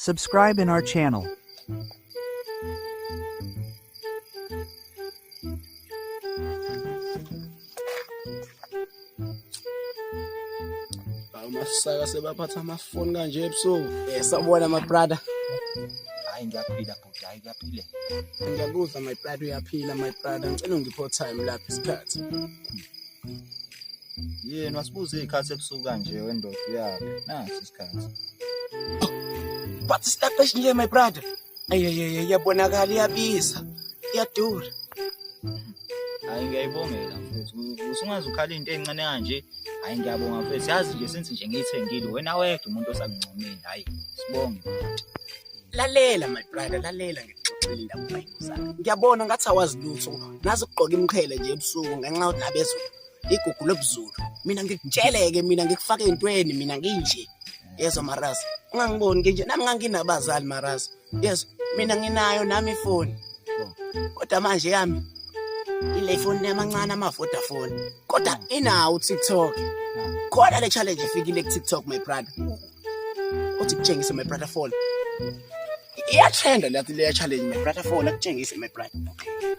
Subscribe in our channel. Amasaka sebaphatha amafoni kanje ebusuku. Eh sawubona my brother. Hayi ngiyaphila bhuti, hayi kuyaphila. Ngiyakuzwa my brother uyaphila my brother. Ngicela ungiphe time lapha isikhathi. Yena wasibuza izikhathi ebusuku kanje wendoda uyaphi? Nasi isikhathi. But isiqeqeshi nje my brother. Ayeyeye iyabonakala iyabiza. Iyadura. Hayi ngiyayibongela mfethu. Usungaze ukhala into encane kanje. Hayi ngiyabonga mfethu. Yazi nje since nje ngiyithengile wena wedwa umuntu osakuncomile. Hayi sibonge bhuti. Lalela my brother, lalela ngikuxoxele indaba ubayibuzayo. Ngiyabona ngathi awazi lutho. Nazi ukugqoka imiqhele nje ebusuku ngenxa yokuthi nabezulu. Igugu lobuzulu. Mina ngikutsheleke mina ngikufake entweni mina nginje. Yezwa Marazi. Ungangiboni nginje nami nganginabazali Marazi. Yezwa mina nginayo nami ifoni. Kodwa manje yami ile phone yamancane ama Vodafone. Kodwa inawo uTikTok. Khona le challenge efikile ku TikTok my brother. Uthi kutshengise my brother phone. Iyatrenda le le challenge my brother phone akutshengise my brother.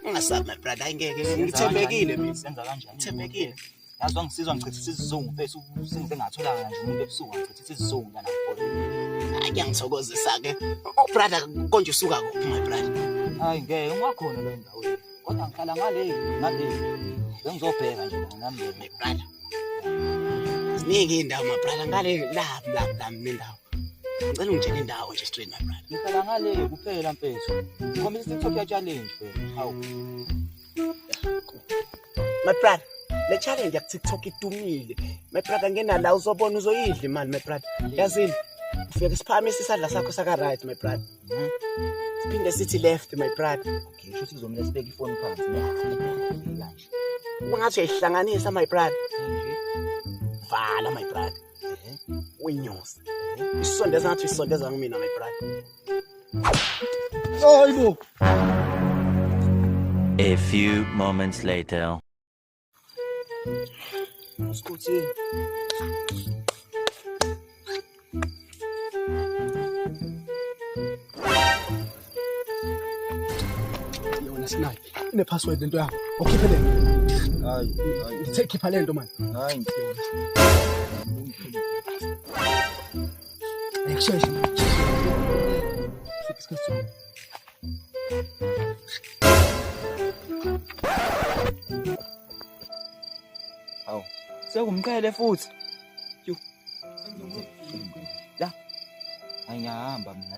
Ungasabi my brother ayingeke ngithembekile mina. Senza kanjani? Ngithembekile. Yazi wangisizwa ngichithisa isizungu mfethu sengize ngatholakala nje umuntu ebusuku ngichithisa isizungu lana ngibona. Hayi kuyangithokozisa ke. Oh brother konje usuka kuphi my brother? Hayi ngeke ungakhona le ndawo. Kodwa ngihlala ngale ngale. Bengizobheka nje mina nami le. My brother. Ziningi iy'ndawo my brother ngale laphi laphi lami nendawo. Ngicela ungitshele indawo nje straight my brother. Ngihlala ngale kuphela mfethu. Ngikhombisa i-TikTok ya challenge phela. Hawu. My brother, le challenge ya TikTok idumile. My brother ngena la uzobona uzoyidla imali my brother. Yazini? Ufike siphakamisa isandla sakho saka right my brother. Siphinde sithi left my brother. Okay, shuthi kuzomele sibeke ifoni phansi. Kanje. Ungathi uyayihlanganisa my brother. Kanje. Vala my brother. Uyinyuse. Isondeza ngathi uyisondeza kumina my brother. Hayibo. A few moments later. Sikhuthi. Yona sinayo. Ine password lento yakho. Ukhiphe le. Hayi, hayi. Ngithe khipha lento man. Hayi. Ayikusheshe. Isikhathi. Hawu. Sekumqhele futhi. Yo. La. Hayi ngiyahamba mina.